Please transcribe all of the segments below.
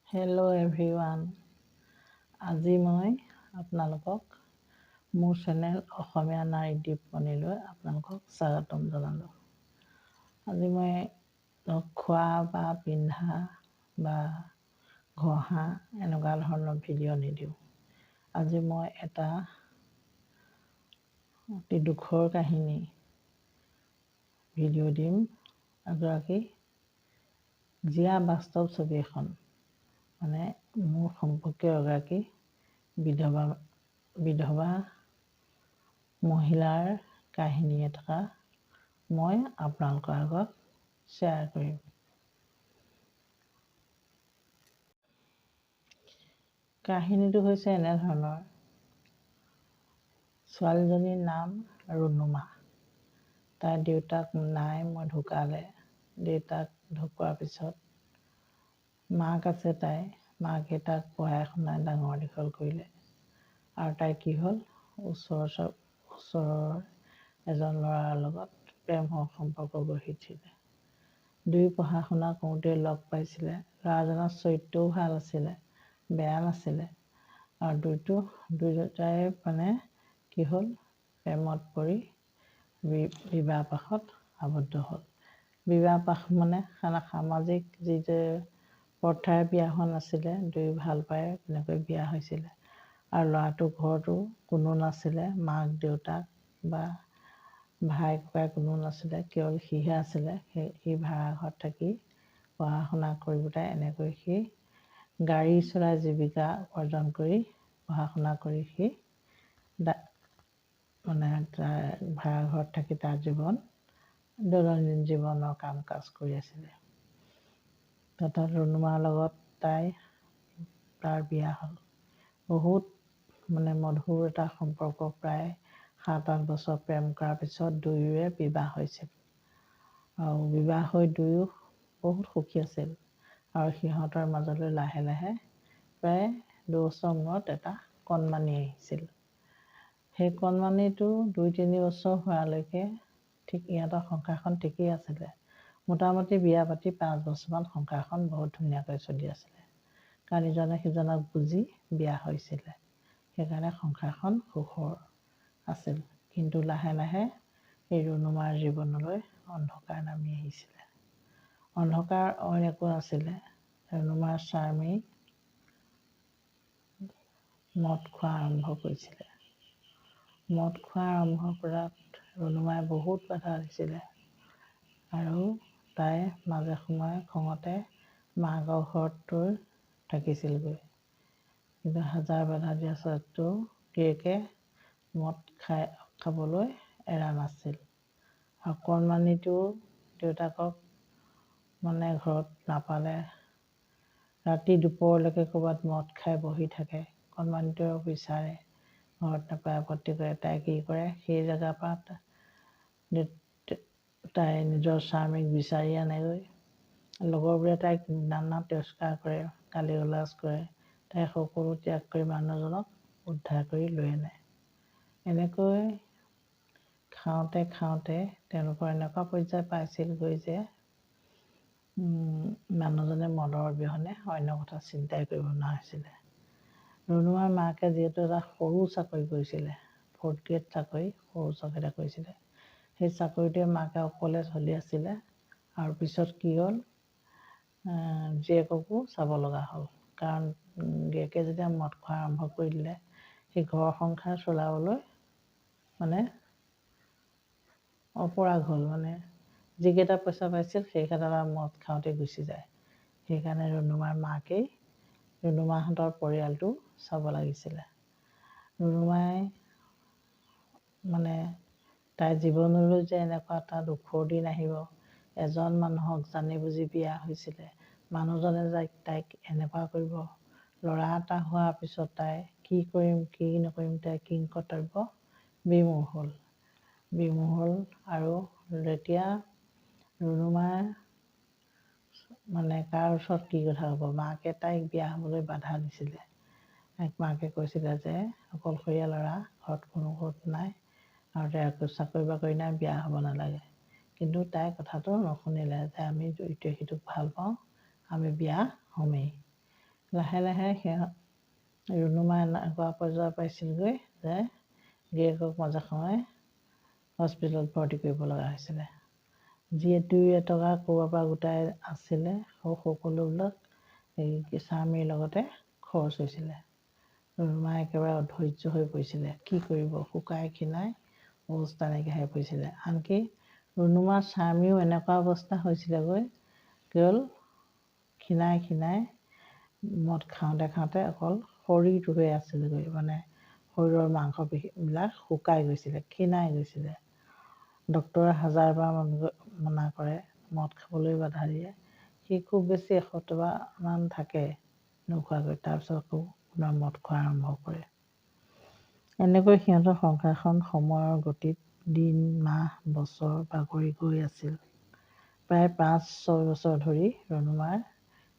Hello' everyone, আজি মই আপোনালোকক মোৰ চেনেল অসমীয়া নাৰী দীপমণিলৈ আপোনালোকক স্বাগতম জনালোঁ। আজি মই খোৱা বা পিন্ধা বা ঘঁহা এনেকুৱা ধৰণৰ ভিডিঅ' নিদিওঁ। আজি মই এটা অতি দুখৰ কাহিনী ভিডিঅ' দিম। এগৰাকী জীয়া বাস্তৱ ছবি এখন, মানে মোৰ সম্পৰ্কীয় এগৰাকী বিধৱা মহিলাৰ কাহিনী এটা মই আপোনালোকৰ আগত শ্বেয়াৰ কৰিম। কাহিনীটো হৈছে এনেধৰণৰ। ছোৱালীজনীৰ নাম ৰুণুমা। তাইৰ দেউতাক নাই, মই ঢুকালে। দেউতাক ঢুকোৱাৰ পিছত মাক আছে, তাই মাকে তাক পঢ়াই শুনাই ডাঙৰ দীঘল কৰিলে। আৰু তাই কি হ'ল, ওচৰৰ এজন ল'ৰাৰ লগত প্ৰেম সম্পৰ্ক গঢ়ি উঠিলে। দুয়ো পঢ়া শুনা কৰোঁতে লগ পাইছিলে। ল'ৰাজনৰ চৰিত্ৰও ভাল আছিলে, বেয়া নাছিলে। আৰু দুয়োটাই মানে কি হ'ল, প্ৰেমত পৰি বিবাহ পাশত আবদ্ধ হ'ল। বিবাহ পাশ মানে সামাজিক যিটো প্ৰথাৰে বিয়া হোৱা নাছিলে, দুয়ো ভাল পাই তেনেকৈ বিয়া হৈছিলে। আৰু ল'ৰাটোৰ ঘৰতো কোনো নাছিলে, মাক দেউতাক বা ভাই ককাই কোনো নাছিলে, কেৱল সিহে আছিলে। সি ভাড়া ঘৰত থাকি পঢ়া শুনা কৰি পেলাই এনেকৈ সি গাড়ী চলাই জীৱিকা উপাৰ্জন কৰি পঢ়া শুনা কৰি সি মানে তাৰ ভাড়া ঘৰত থাকি তাৰ জীৱন দৈনন্দিন জীৱনৰ কাম কাজ কৰি আছিলে। তথাপি ৰুণুমাৰ লগত তাৰ বিয়া হ'ল। বহুত মানে মধুৰ এটা সম্পৰ্ক, প্ৰায় 7-8 বছৰ প্ৰেম কৰাৰ পিছত দুয়োৰে বিবাহ হৈছিল। আৰু বিবাহ হৈ দুয়ো বহুত সুখী আছিল। আৰু সিহঁতৰ মাজলৈ লাহে লাহে প্ৰায় 2 বছৰ মূৰত এটা কণমানি আহিছিল। সেই কণমানিটো 2-3 বছৰ হোৱালৈকে ঠিক ইহঁতৰ সংসাৰখন ঠিকেই আছিলে। মোটামুটি বিয়া পাতি 5 বছৰমান সংসাৰখন বহুত ধুনীয়াকৈ চলি আছিলে, কাৰণ ইজনে সিজনক বুজি বিয়া হৈছিলে, সেইকাৰণে সংসাৰখন সুখৰ আছিল। কিন্তু লাহে লাহে এই ৰুণুমাৰ জীৱনলৈ অন্ধকাৰ নামি আহিছিলে। অন্ধকাৰ অইন একো নাছিলে, ৰুণুমাৰ স্বামী মদ খোৱা আৰম্ভ কৰিছিলে। মদ খোৱা আৰম্ভ কৰাত ৰুণুমাই বহুত বাধা দিছিলে আৰু তাই মাজে সময়ে খঙতে মাকৰ ঘৰত গৈ থাকিছিলগৈ। কিন্তু হাজাৰ বাধা দিয়া স্বত্তেও গিৰিয়েকে মদ খাবলৈ এৰা নাছিল। আৰু কণমানিটোও দেউতাকক মানে ঘৰত নাপালে ৰাতি দুপৰলৈকে ক'ৰবাত মদ খাই বহি থাকে। কণমানিটোৱেও বিচাৰে, ঘৰত নাপায় আপত্তি কৰে। তাই কি কৰে, সেই জেগাৰ পৰা তাই নিজৰ স্বামীক বিচাৰি আনেগৈ। লগৰবোৰে তাইক নানা তিৰস্কাৰ কৰে, গালি গালাজ কৰে। তাই সকলো ত্যাগ কৰি মানুহজনক উদ্ধাৰ কৰি লৈ আনে। এনেকৈ খাওঁতে খাওঁতে তেওঁলোকৰ এনেকুৱা পৰ্যায় পাইছিলগৈ যে মানুহজনে মদৰ অবিহনে অন্য কথা চিন্তাই কৰিব নোৱাৰা হৈছিলে। ৰুণুমাৰ মাকে যিহেতু এটা সৰু চাকৰি কৰিছিলে, 4th grade চাকৰি, সৰু চাকৰি এটা কৰিছিলে, সেই চাকৰিটোৱে মাকে অকলে চলি আছিলে। আৰু পিছত কি হ'ল, জীয়েককো চাব লগা হ'ল। কাৰণ গিৰিয়েকে যেতিয়া মদ খোৱা আৰম্ভ কৰি দিলে, সেই ঘৰ সংসাৰ চলাবলৈ মানে অপৰাগ হ'ল। মানে যিকেইটা পইচা পাইছিল সেইকেইটা মদ খাওঁতে গুচি যায়। সেইকাৰণে ৰুণুমাৰ মাকেই ৰুণুমাহঁতৰ পৰিয়ালটো চাব লাগিছিলে। ৰুণুমাই মানে তাইৰ জীৱনলৈ যে এনেকুৱা এটা দুখৰ দিন আহিব, এজন মানুহক জানি বুজি বিয়া হৈছিলে, মানুহজনে যে তাইক এনেকুৱা কৰিব, ল'ৰা এটা হোৱাৰ পিছত তাই কি কৰিম কি নকৰিম, তাই কিং কৰ্তব্য বিমূঢ় হ'ল, বিমূঢ় হ'ল। আৰু যেতিয়া ৰুণুমাৰ মানে কাৰ ওচৰত কি কথা ক'ব, মাকে তাইক বিয়া হ'বলৈ বাধা দিছিলে। মাকে কৈছিলে যে অকলশৰীয়া ল'ৰা, ঘৰত কোনো ঘৰত নাই আৰু তাই একো চাকৰি বাকৰি নাই, বিয়া হ'ব নালাগে। কিন্তু তাই কথাটো নুশুনিলে যে আমি ইটোৱে সিটোক ভাল পাওঁ, আমি বিয়া হ'মেই। লাহে লাহে সিহঁত ৰুণুমা এনেকুৱা পৰ্যায় পাইছিলগৈ যে গিৰিয়েকক মাজে সময়ে হস্পিটেলত ভৰ্তি কৰিব লগা হৈছিলে। যিয়ে দুই এটকা ক'ৰবাৰ পৰা গোটাই আছিলে, সকলোবিলাক এই স্বামীৰ লগতে খৰচ হৈছিলে। ৰুণুমা একেবাৰে অধৈৰ্য হৈ পৰিছিলে। কি কৰিব, শুকাই খীনাই অৱস্থা নাইকিয়া হৈ পৰিছিলে। আনকি ৰুণুমাৰ স্বামীও এনেকুৱা অৱস্থা হৈছিলেগৈ, কেৱল খীনাই খীনাই মদ খাওঁতে খাওঁতে অকল শৰীৰটোহে আছিলগৈ, মানে শৰীৰৰ মাংসপেশীবিলাক শুকাই গৈছিলে, খীনাই গৈছিলে। ডক্তৰে হাজাৰবাৰ মনা কৰে, মদ খাবলৈ বাধা দিয়ে, সি খুব বেছি এসপ্তাহমান থাকে নোখোৱাকৈ, তাৰপিছত আকৌ পুনৰ মদ খোৱা আৰম্ভ কৰে। এনেকৈ সিহঁতৰ সংসাৰখন সময়ৰ গতিত দিন মাহ বছৰ বাগৰি গৈ আছিল। প্ৰায় 5-6 বছৰ ধৰি ৰুণুমাৰ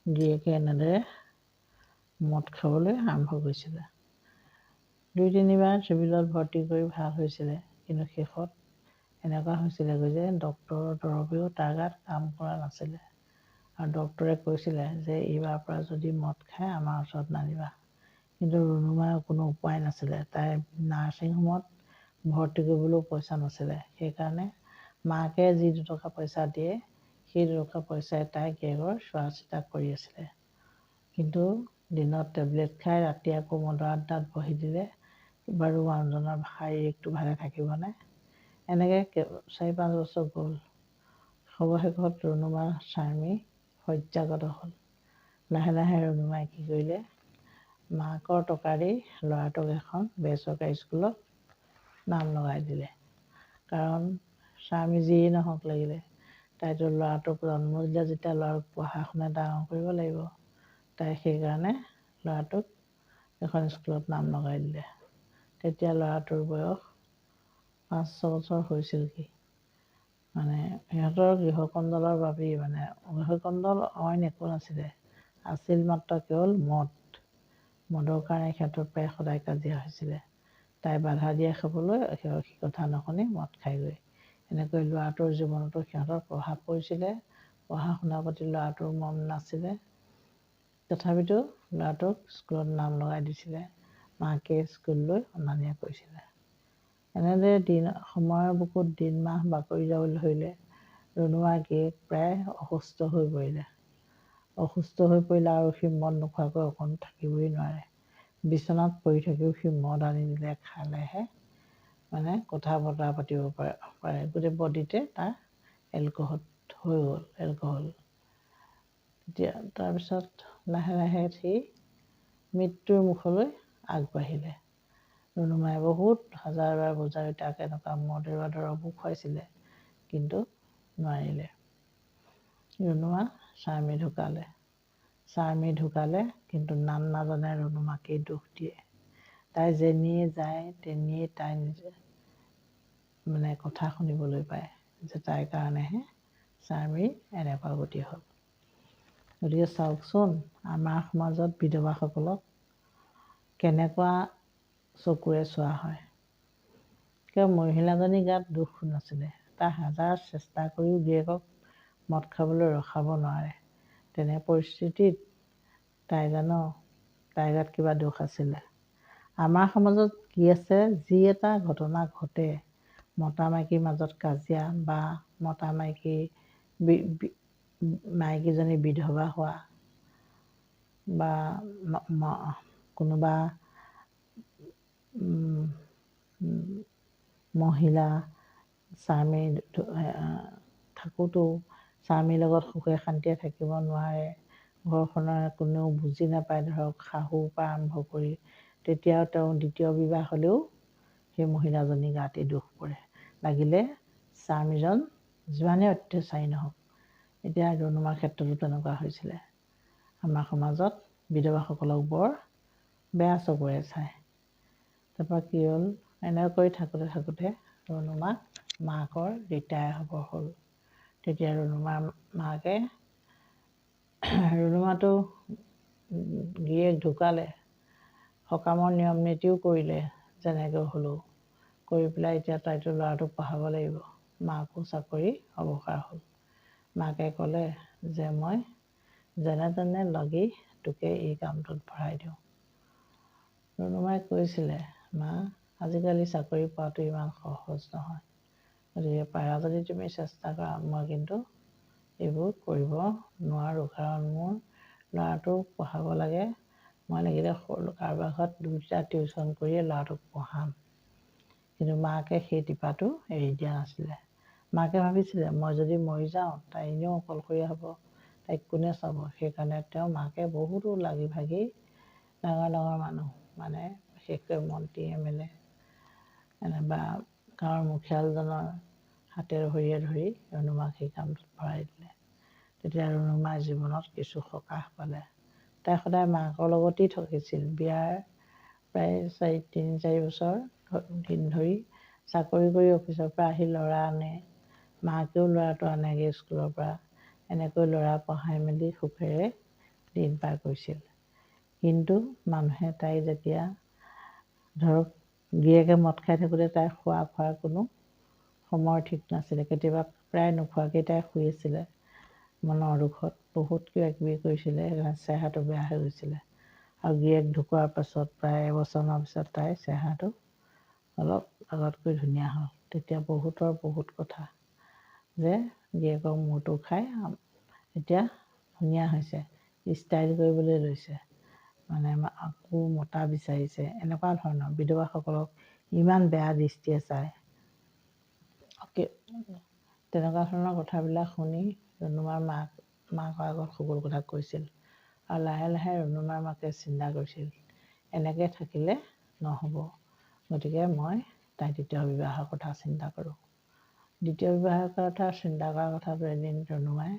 গিৰিয়েকে এনেদৰে মদ খাবলৈ আৰম্ভ কৰিছিলে। 2-3বাৰ চিভিলত ভৰ্তি কৰি ভাল হৈছিলে, কিন্তু শেষত এনেকুৱা হৈছিলেগৈ যে ডক্তৰৰ দৰৱেও তাৰ গাত কাম কৰা নাছিলে। আৰু ডক্তৰে কৈছিলে যে এইবাৰৰ পৰা যদি মদ খায় আমাৰ ওচৰত নানিবা। কিন্তু ৰুণুমাৰ কোনো উপায় নাছিলে, তাই নাৰ্ছিং হোমত ভৰ্তি কৰিবলৈও পইচা নাছিলে। সেইকাৰণে মাকে যি দুটকা পইচা দিয়ে, সেই দুটকা পইচাই তাই গিৰিয়েকৰ চোৱা চিতা কৰি আছিলে। কিন্তু দিনত টেবলেট খাই ৰাতি আকৌ মদৰ আড্ডাত বহি দিলে বাৰু মানুহজনৰ শাৰীৰিকটো ভালে থাকিবনে? এনেকৈ 4-5 বছৰ গ'ল। অৱশেষত ৰুণুমাৰ স্বামী শয্যাগত হ'ল। লাহে লাহে ৰুণুমাই কি কৰিলে, মাকৰ টকাৰেই ল'ৰাটোক এখন বেচৰকাৰী স্কুলত নাম লগাই দিলে। কাৰণ স্বামী যিয়েই নহওক লাগিলে, তাইতো ল'ৰাটোক জন্ম দিলে যেতিয়া ল'ৰাটোক পঢ়া শুনা ডাঙৰ কৰিব লাগিব। তাই সেইকাৰণে ল'ৰাটোক এখন স্কুলত নাম লগাই দিলে। তেতিয়া ল'ৰাটোৰ বয়স 5-6 বছৰ হৈছিল। কি মানে সিহঁতৰ গৃহকন্দলৰ বাবেই, মানে গৃহকন্দল অইন একো নাছিলে, আছিল মাত্ৰ কেৱল মদ। মদৰ কাৰণে সিহঁতৰ প্ৰায় সদায় কাজিয়া হৈছিলে। তাই বাধা দিয়ে খাবলৈ, সি কথা নুশুনি মদ খাইগৈ। এনেকৈ ল'ৰাটোৰ জীৱনতো সিহঁতৰ প্ৰভাৱ পৰিছিলে। পঢ়া শুনাৰ প্ৰতি ল'ৰাটোৰ মন নাছিলে, তথাপিতো ল'ৰাটোক স্কুলত নাম লগাই দিছিলে। মাকে স্কুললৈ অনা নিয়া কৰিছিলে। এনেদৰে দিন সময়ৰ বুকুত দিন মাহ বাগৰি যাবলৈ ধৰিলে। ৰুণুমাৰ গিৰিয়েক প্ৰায় অসুস্থ হৈ পৰিলে। অসুস্থ হৈ পৰিলে আৰু সি মদ নোখোৱাকৈ অকণ থাকিবই নোৱাৰে। বিচনাত পৰি থাকিও সি মদ আনি দিলে খালেহে মানে কথা বতৰা পাতিব পাৰে। গোটেই বডিতে তাৰ এলকহল হৈ গ'ল, এলকহল। তেতিয়া তাৰপিছত লাহে লাহে সি মৃত্যুৰ মুখলৈ আগবাঢ়িলে। ৰুণুমাই বহুত হাজাৰবাৰ বুজাই তাক এনেকুৱা মদ এৰুৱা দৰৱো খুৱাইছিলে, কিন্তু নোৱাৰিলে। ৰুণুমা স্বামী ঢুকালে। স্বামী ঢুকালে, কিন্তু নাম নাজানে ৰুণুমাকেই দোষ দিয়ে। তাই যেনিয়ে যায় তেনিয়ে তাই নিজে মানে কথা শুনিবলৈ পায় যে তাইৰ কাৰণেহে স্বামীৰ এনেকুৱা গতি হ'ল। গতিকে চাওকচোন, আমাৰ সমাজত বিধৱাসকলক কেনেকুৱা চকুৰে চোৱা হয়। কিয় মহিলাজনীৰ গাত দোষ নাছিলে, তাই হাজাৰ চেষ্টা কৰিও গিৰিয়েকক মদ খাবলৈ ৰখাব নোৱাৰে। তেনে পৰিস্থিতিত তাই জানো তাইৰ গাত কিবা দোষ আছিলে? আমাৰ সমাজত কি আছে, যি এটা ঘটনা ঘটে, মতা মাইকীৰ মাজত কাজিয়া বা মতা মাইকী মাইকীজনী বিধৱা হোৱা বা কোনোবা মহিলা স্বামী থাকোঁতেও স্বামীৰ লগত সুখে শান্তিয়ে থাকিব নোৱাৰে, ঘৰখনৰ কোনেও বুজি নাপায়, ধৰক শাহুৰ পৰা আৰম্ভ কৰি, তেতিয়াও তেওঁ দ্বিতীয় বিবাহ হ'লেও সেই মহিলাজনীৰ গাতেই দোষ পৰে, লাগিলে স্বামীজন যিমানেই অত্যাচাৰী নহওক। এতিয়া ৰুণুমাৰ ক্ষেত্ৰতো তেনেকুৱা হৈছিলে। আমাৰ সমাজত বিধৱাসকলক বৰ বেয়া চকুৰে চায়। তাৰপৰা কি হ'ল, এনেকৈ কৰি থাকোঁতে থাকোঁতে ৰুণুমা মাকৰ ৰিটায়াৰ হ'ব হ'ল। তেতিয়া ৰুণুমাৰ মাকে, ৰুণুমাটো গিৰিয়েক ঢুকালে, সকামৰ নিয়ম নীতিও কৰিলে যেনেকৈ হ'লেও কৰি পেলাই এতিয়া তাইতো ল'ৰাটোক পঢ়াব লাগিব। মাকো চাকৰি অৱসৰ হ'ল। মাকে ক'লে যে মই যেনে তেনে লাগি তোকে এই কামটোত ভৰাই দিওঁ। ৰুণুমাই কৈছিলে, মা, আজিকালি চাকৰি পোৱাটো ইমান সহজ নহয়, গতিকে পাৰা যদি তুমি চেষ্টা কৰা। মই কিন্তু এইবোৰ কৰিব নোৱাৰোঁ, কাৰণ মোৰ ল'ৰাটোক পঢ়াব লাগে। মই লাগিলে কাৰোবাৰ ঘৰত 2টা টিউশ্যন কৰিয়ে ল'ৰাটোক পঢ়াম। কিন্তু মাকে সেই টিপাটো এৰি দিয়া নাছিলে। মাকে ভাবিছিলে, মই যদি মৰি যাওঁ, তাই এনেও অকলশৰীয়া হ'ব, তাইক কোনে চাব? সেইকাৰণে তেওঁ মাকে বহুতো লাগি ভাগি ডাঙৰ ডাঙৰ মানুহ, মানে বিশেষকৈ মন্ত্ৰী, এম.এল.এ. বা গাঁৱৰ মুখিয়ালজনৰ হাতে ভৰিয়ে ধৰি ৰুণুমাক সেই কামটোত ভৰাই দিলে। তেতিয়া ৰুণুমাই জীৱনত কিছু সকাহ পালে। তাই সদায় মাকৰ লগতেই থাকিছিল। বিয়াৰ প্ৰায় 3-4 বছৰ দিন ধৰি চাকৰি কৰি অফিচৰ পৰা আহি ল'ৰা আনে, মাকেও ল'ৰাটো আনেগৈ স্কুলৰ পৰা। এনেকৈ ল'ৰা পঢ়াই মেলি সুখেৰে দিন পাৰ কৰিছিল। কিন্তু মানুহে তাই যেতিয়া ধৰক গিৰিয়েকে মদ খাই থাকোঁতে তাই খোৱা খোৱাৰ কোনো সময় ঠিক নাছিলে। কেতিয়াবা প্ৰায় নোখোৱাকেই তাই শুই আছিলে মনৰ দুখত। বহুত কিবা কিবি কৰিছিলে, সেইকাৰণে চেহেৰাটো বেয়া হৈ গৈছিলে। আৰু গিৰিয়েক ঢুকোৱাৰ পাছত প্ৰায় এবছৰমানৰ পিছত তাইৰ চেহেৰাটো অলপ আগতকৈ ধুনীয়া হ'ল। তেতিয়া বহুতৰ বহুত কথা যে গিৰিয়েকৰ মূৰটো খাই এতিয়া ধুনীয়া হৈছে, ষ্টাইল কৰিবলৈ লৈছে, মানে আকৌ মতা বিচাৰিছে, এনেকুৱা ধৰণৰ। বিধৱাসকলক ইমান বেয়া দৃষ্টিয়ে চায়, তেনেকুৱা ধৰণৰ কথাবিলাক শুনি ৰুণুমাৰ মাকৰ আগত সকলো কথা কৈছিল। আৰু লাহে লাহে ৰুণুমাৰ মাকে চিন্তা কৰিছিল, এনেকৈ থাকিলে নহ'ব, গতিকে মই তাই দ্বিতীয় বিবাহৰ কথা চিন্তা কৰোঁ। দ্বিতীয় বিবাহৰ কথা চিন্তা কৰাৰ কথাটো এদিন ৰুণুমাই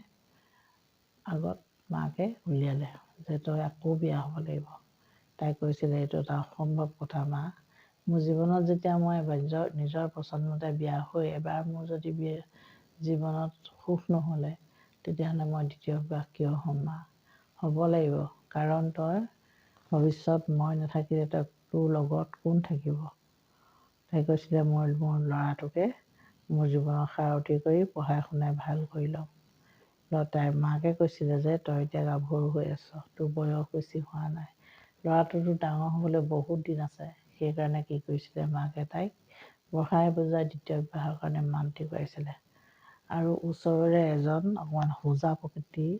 আগত মাকে উলিয়ালে যে তই আকৌ বিয়া হ'ব লাগিব। তাই কৈছিলে, এইটো এটা অসম্ভৱ কথা মা, মোৰ জীৱনত যেতিয়া মই নিজৰ পচন্দমতে বিয়া হৈ এবাৰ মোৰ যদি বিয়া জীৱনত সুখ নহ'লে, তেতিয়াহ'লে মই দ্বিতীয় বিবাহ কিয় হ'ম মা? হ'ব লাগিব, কাৰণ তই ভৱিষ্যত মই নাথাকিলে তই তোৰ লগত কোন থাকিব? তাই কৈছিলে, মই মোৰ ল'ৰাটোকে মোৰ জীৱনৰ সাৰথি কৰি পঢ়াই শুনাই ভাল কৰি ল'ম। তাইৰ মাকে কৈছিলে যে তই এতিয়া গাভৰু হৈ আছ, তোৰ বয়স বেছি হোৱা নাই, ল'ৰাটোতো ডাঙৰ হ'বলৈ বহুত দিন আছে। সেইকাৰণে কি কৰিছিলে মাকে, তাইক বঢ়াই বুজাই দ্বিতীয় বিবাহৰ কাৰণে মান্তি কৰাইছিলে। আৰু ওচৰৰে এজন অকণমান হোজা প্ৰকৃতিৰ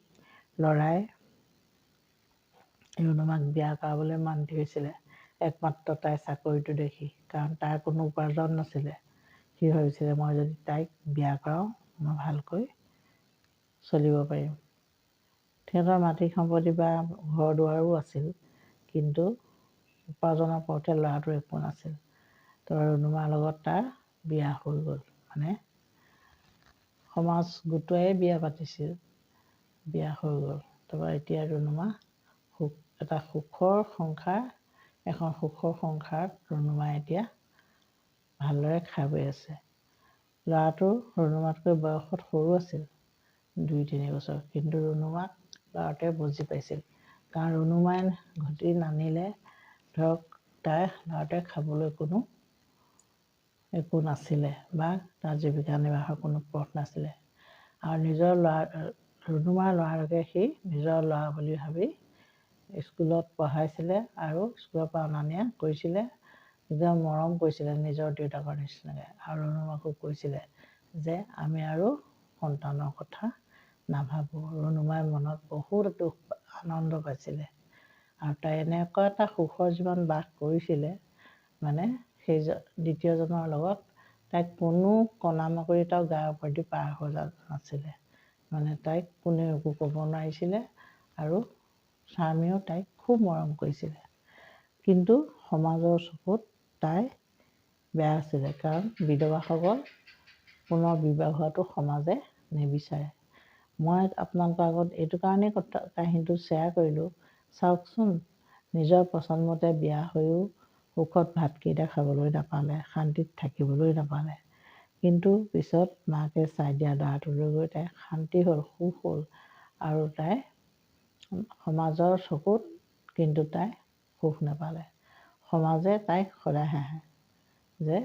ল'ৰাই ৰুণুমাক বিয়া কৰাবলৈ মান্তি হৈছিলে, একমাত্ৰ তাইৰ চাকৰিটো দেখি, কাৰণ তাৰ কোনো উপাৰ্জন নাছিলে। সি ভাবিছিলে, মই যদি তাইক বিয়া কৰাওঁ, মই ভালকৈ চলিব পাৰিম। সিহঁতৰ মাটি সম্পত্তি বা ঘৰ দুৱাৰো আছিল, কিন্তু উপাৰ্জনৰ পথে ল'ৰাটোৰ একো নাছিল। তো ৰুণুমাৰ লগত তাৰ বিয়া হৈ গ'ল, মানে সমাজ গোটোৱাই বিয়া পাতিছিল, বিয়া হৈ গ'ল। তাৰপৰা এতিয়া ৰুণুমা সুখ এটা সুখৰ সংসাৰ, এখন সুখৰ সংসাৰত ৰুণুমাই এতিয়া ভালদৰে খাই বৈ আছে। ল'ৰাটো ৰুণুমাতকৈ বয়সত সৰু আছিল, 2-3 বছৰ, কিন্তু ৰুণুমাক ল'ৰাটোৱে বুজি পাইছিল, কাৰণ ৰুণুমাই ঘটি নানিলে ধৰক তাই ল'ৰাটোৱে খাবলৈ কোনো একো নাছিলে বা তাৰ জীৱিকা নিৰ্বাহৰ কোনো পথ নাছিলে। আৰু নিজৰ ল'ৰা, ৰুণুমাৰ ল'ৰাটোকে সি নিজৰ ল'ৰা বুলি ভাবি স্কুলত পঢ়াইছিলে আৰু স্কুলৰ পৰা অনা নিয়া কৰিছিলে, একদম মৰম কৰিছিলে নিজৰ দেউতাকৰ নিচিনাকৈ। আৰু ৰুণুমাকো কৈছিলে যে আমি আৰু সন্তানৰ কথা নাভাবোঁ। ৰুণুমাই মনত বহুত দুখ আনন্দ পাইছিলে আৰু তাই এনেকুৱা এটা সুখৰ জীৱন বাস কৰিছিলে, মানে সেই দ্বিতীয়জনৰ লগত তাইক কোনো কণা মাকৰি এটাও গাৰ ওপৰেদি পাৰ হৈ যোৱা নাছিলে, মানে তাইক কোনেও একো ক'ব নোৱাৰিছিলে আৰু স্বামীয়েও তাইক খুব মৰম কৰিছিলে। কিন্তু সমাজৰ চকুত তাই বেয়া আছিলে, কাৰণ বিধৱাসকল পুনৰ বিবাহ হোৱাটো সমাজে নিবিচাৰে। মই আপোনালোকৰ আগত এইটো কাৰণেই কথা কাহিনীটো শ্বেয়াৰ কৰিলোঁ। চাওকচোন, নিজৰ পচন্দমতে বিয়া হৈও সুখত ভাতকেইটা খাবলৈ নাপালে, শান্তিত থাকিবলৈ নাপালে, কিন্তু পিছত মাকে চাই দিয়া ল'ৰাটোলৈ গৈ তাই শান্তি হ'ল, সুখ হ'ল আৰু তাই সমাজৰ চকুত কিন্তু তাই সুখ নাপালে। সমাজে তাইক সদায় হাঁহে যে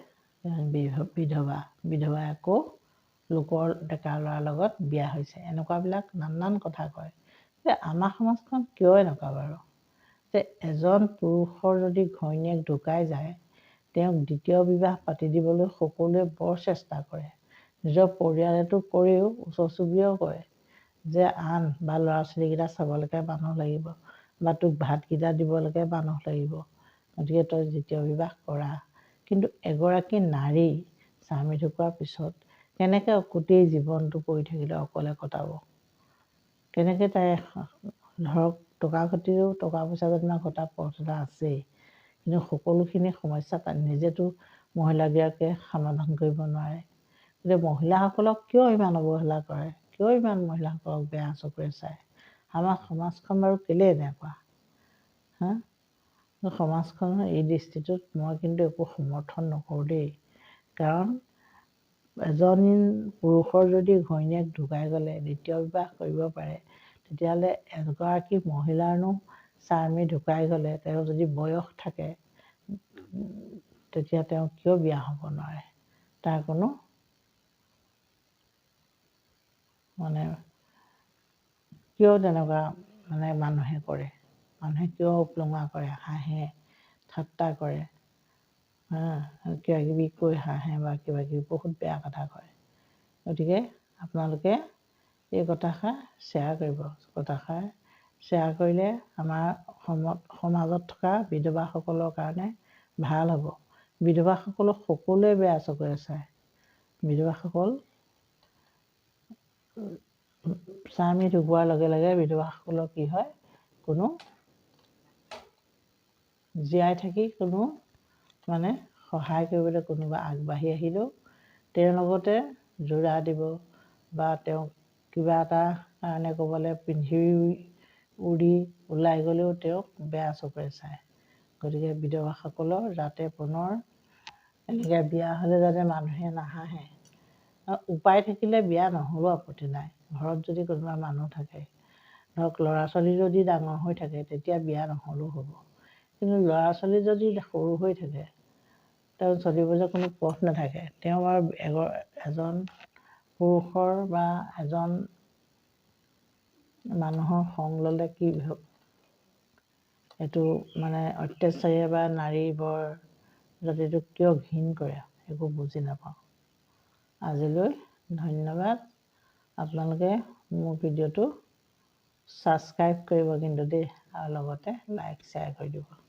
বিধৱা, বিধৱাই আকৌ লোকৰ ডেকা ল'ৰাৰ লগত বিয়া হৈছে, এনেকুৱাবিলাক নানান কথা কয়। যে আমাৰ সমাজখন কিয় এনেকুৱা বাৰু, যে এজন পুৰুষৰ যদি ঘৈণীয়েক ঢুকাই যায়, তেওঁক দ্বিতীয় বিবাহ পাতি দিবলৈ সকলোৱে বৰ চেষ্টা কৰে। নিজৰ পৰিয়ালেতো কৰেও, ওচৰ চুবুৰীয়াও কৰে যে আন বা ল'ৰা ছোৱালীকেইটা চাবলৈকে মানুহ লাগিব বা তোক ভাতকেইটা দিবলৈকে মানুহ লাগিব, গতিকে তই দ্বিতীয় বিবাহ কৰা। কিন্তু এগৰাকী নাৰী স্বামী ঢুকোৱাৰ পিছত কেনেকৈ গোটেই জীৱনটো পৰি থাকিলে অকলে কটাব? কেনেকৈ তাই ধৰক টকা ঘটিও টকা পইচা যেনিবা ঘটা পথ এটা আছেই, কিন্তু সকলোখিনি সমস্যা তাই নিজেতো মহিলাগৰাকীয়ে সমাধান কৰিব নোৱাৰে। গতিকে মহিলাসকলক কিয় ইমান অৱহেলা কৰে, কিয় ইমান মহিলাসকলক বেয়া চকুৰে চায়? আমাৰ সমাজখন বাৰু কেলৈ এনেকুৱা? হা, সমাজখনৰ এই দৃষ্টিটোত মই কিন্তু একো সমৰ্থন নকৰোঁ দেই। কাৰণ এজন পুৰুষৰ যদি ঘৈণীয়েক ঢুকাই গ'লে দ্বিতীয় বিবাহ কৰিব পাৰে, তেতিয়াহ'লে এগৰাকী মহিলাৰনো স্বামী ঢুকাই গ'লে তেওঁ যদি বয়স থাকে, তেতিয়া তেওঁ কিয় বিয়া হ'ব নোৱাৰে? তাৰ কোনো মানে কিয় তেনেকুৱা মানে মানুহে কৰে? মানুহে কিয় উপলুঙা কৰে, হাঁহে, ঠাট্টা কৰে, কিবা কিবি কৈ হাঁহে বা কিবা কিবি বহুত বেয়া কথা কয়। গতিকে আপোনালোকে এই কথাষাৰ শ্বেয়াৰ কৰিব। কথাষাৰ শ্বেয়াৰ কৰিলে আমাৰ সমাজত থকা বিধৱাসকলৰ কাৰণে ভাল হ'ব। বিধৱাসকলক সকলোৱে বেয়া চকুৰে চায়। বিধৱাসকল স্বামী ঢুকোৱাৰ লগে লগে বিধৱাসকলৰ কি হয়, কোনো জীয়াই থাকি কোনো মানে সহায় কৰিবলৈ কোনোবা আগবাঢ়ি আহিলেও তেওঁৰ লগতে যোৰা দিব বা তেওঁক কিবা এটা কাৰণে ক'বলৈ পিন্ধি উৰি ওলাই গ'লেও তেওঁক বেয়া চকুৰে চায়। গতিকে বিধৱাসকলৰ যাতে পুনৰ এনেকৈ বিয়া হ'লে যাতে মানুহে নাহাঁহে। উপায় থাকিলে বিয়া নহ'লেও আপত্তি নাই। ঘৰত যদি কোনোবা মানুহ থাকে, ধৰক ল'ৰা ছোৱালী যদি ডাঙৰ হৈ থাকে, তেতিয়া বিয়া নহ'লেও হ'ব। কিন্তু ল'ৰা ছোৱালী যদি সৰু হৈ থাকে, তেওঁ চলিবলৈ কোনো পথ নাথাকে, তেওঁ আৰু এজন পুৰুষৰ বা এজন মানুহৰ সংগ ল'লে কি এইটো মানে অত্যাচাৰীয়ে বা নাৰী বৰ জাতিটোক কিয় ঘিণ কৰে একো বুজি নাপাওঁ। আজিলৈ ধন্যবাদ। আপোনালোকে মোৰ ভিডিঅ'টো ছাবস্ক্ৰাইব কৰিব কিন্তু দেই, আৰু লগতে লাইক শ্বেয়াৰ কৰি দিব।